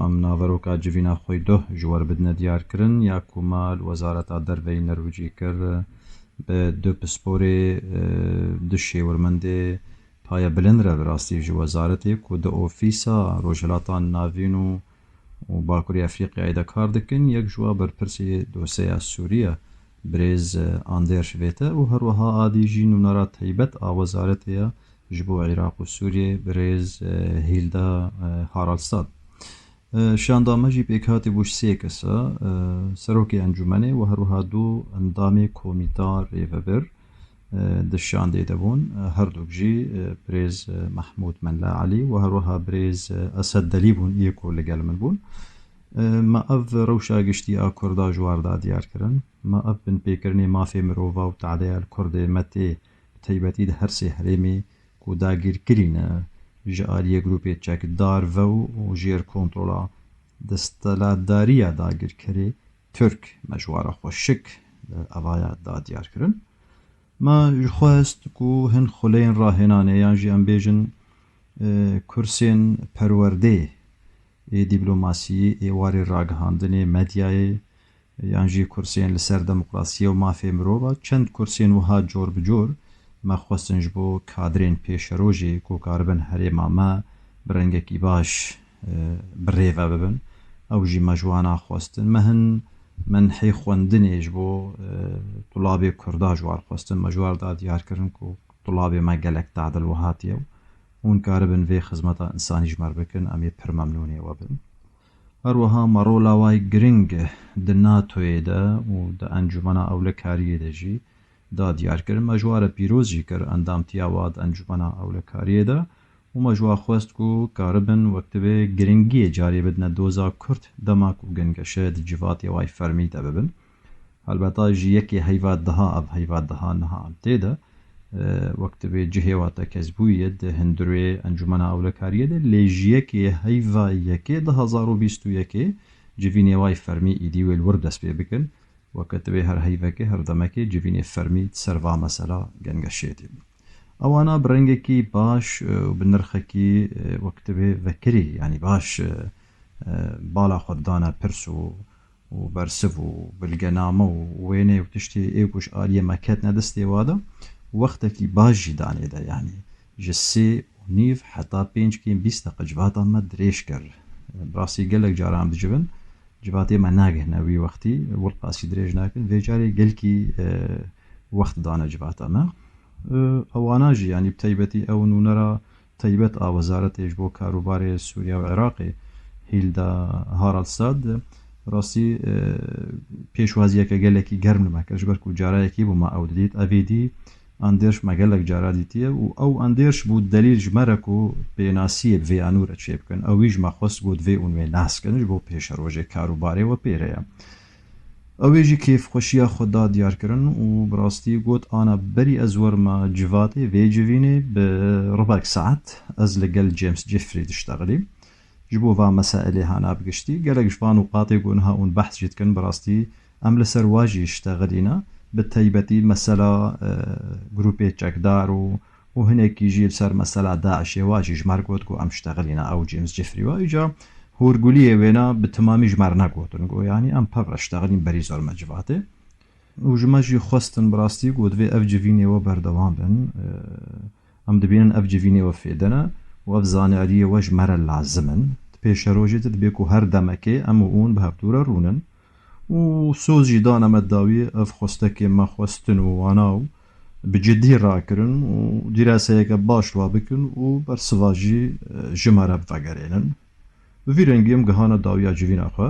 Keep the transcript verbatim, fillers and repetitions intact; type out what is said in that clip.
Em naveroka civîna xwe duh ji we re bidine diyarkirin, ya ku me li Wezareta Derve yê Nerwîcî kir, bi du pisporê, e, du şêwirmendê paye bilind re bi rastî ji wezaretê ku di ofîsa Rojhilata Navîn û, û Bakurê Efrîqyayê de kar dikin, yek ji we berpirsê dosyeya Sûriye, birêz, e, Anders Vete û her wiha a dî jî nûnera taybet a wezaretê ye ji bo Iraq û Sûriyê, birêz, e, Hilda, e, Haralstad. E, şanda me jî pêkhatî bû ji sê kesa, e, serokê encûmenê û her wiha du endamê komîta rêvebir, e, di şandê de bûn. E, herduk jî, e, birêz, e, Mehmûd Mella Elî û her wiha birêz, e, Esed Delî bûn, yê ku li gel min bûn. E, me ev rewşa giştî a Kurda ji war da diyar kirin. Me ev binpêkirinê mafê mirova û tadeya li Kurdê me tê, bi taybetî di her sê herêmê ku dagîrkirî ne, ji aliyê grûpê çekdar ve û jêr kontrola desthilatdariya dagîrkerê Tirk, me ji wara xweşik, e, evaya da diyar kirin. Me ji xwest ku hin xuleyên rahênanê yan jî em bêjin, e, kursên perwerdê ê dîplomasiyê, ê warê ragihandinê, medyayê, yan jî kursên li ser demokrasiyê û mafê mirova, çend kursên wiha cor bi cor me xwestin ji bo kadrên pêşerojê ku karibin herêma me bi rengekî baş, e, bi rê ve bibin. Ew jî me ji wana xwestin. Me hin menhê xwendinê ji bo, e, tulabê Kurda ji war xwestin. Me ji war da diyar kirin ku tulabê me gelek tadil wiha hatiye û hûn karibin vê xizmeta însanî ji me re bikin, em ê pir memnûnê we bin. Her wiha me rola wayî giring di NATOyê de û di Encûmena Ewlekariyê de jî da diyar kir. Me ji wa re pîroz jî kir endamtiya wa di Encûmena Ewlekariyê de û me ji wa xwest ku karibin wek divê giringiyê carê bidine doza Kurd dema ku gengeşe di civatê wayî fermî de bibin. Helbeta ji yekê heyva diha, ev heyva diha niha em tê de, e, wek divê cihê wa tekezbûyî ye di hundirê Encûmena Ewlekariyê de, lê ji yekê heyva yekê du hezar û bîst û yekê civînê wayî fermî îdî wê li wir dest pê bikin. Weke divê her heyvekê, her demekê civînê fermî di ser va mesela gengeşê dî. Ewana bi rengekî baş, e, û bi nirxekî, e, wek divê vekirî, yanî baş, e, e, bala xwe didane pirs û û bersiv û bilgename û wêne û tiştê ê ku ji aliyê me ketine destê wa de, wextekî baş jî danê de, yanî ji sê û nîv heta pênc kêm bîst deqe civata me dirêj kir. Bi rastî gelek caran em dicivin, civatê me nagihine wî wextî, wilqasî dirêj nakin. Vê carê gelkî, e, wext dane civata me. E, ewana jî, yanî bi taybetî ew nûnera taybet a Wezaretê ji bo Karûbarê Sûriye û Iraqê, Hilda Haraldsad, rastî, e, pêşwaziyeke gelekî germ li me kir, ji ber ku cara yekê bû me ew didît. Evê dî Anders me gelek cara dîtiye û ew Anders bû delîl ji me re ku pênasiyê bi vê ya nû re çêbikin. Ew wî ji me xwest got vê ûn wê nas kin, ji bo pêşerojê karûbarê we pê re ye. Ew ê jî kêfxweşiya xwe da diyarkirin û bi rastî got, ana berî ez werime civatê vê civînê bi ribek saet ez li gel James Jeffrey diştexilîm. Ji bo va meselê hana bi giştî, gelek ji van nûqatê ku niha hûn behs jî dikin, bi rastî em li ser wa jî ştexilîne, bi taybetî mesela, e, grûpê çekdar û û hinekî jî li ser mesela DAIŞê wa jî ji me re got ku em ştexilîne ew James Jeffrey wa. Îca hûrguliyê wêna bi timamî ji me re negotin. Got, yanî em pev re ştexilîn berî zor me civatê. Û ji me jî xwestin bi rastî got, divê ev civînê we berdewam bin. Em dibînin ev civînê we fêde ne û ev zanariyê we ji me re lazim in. Di pêşerojê de dibê ku her demekê em û hûn bi hevdû re rûnin. Û soz jî dane me dawiyê ev xwestekê me xwestin û wana û bi cidî rakirin û dîraseyeke baş wa bikin û bersiva jî, e, ji me re vegerênin. Bi vî rengî em gihane dawiya civîna xwe.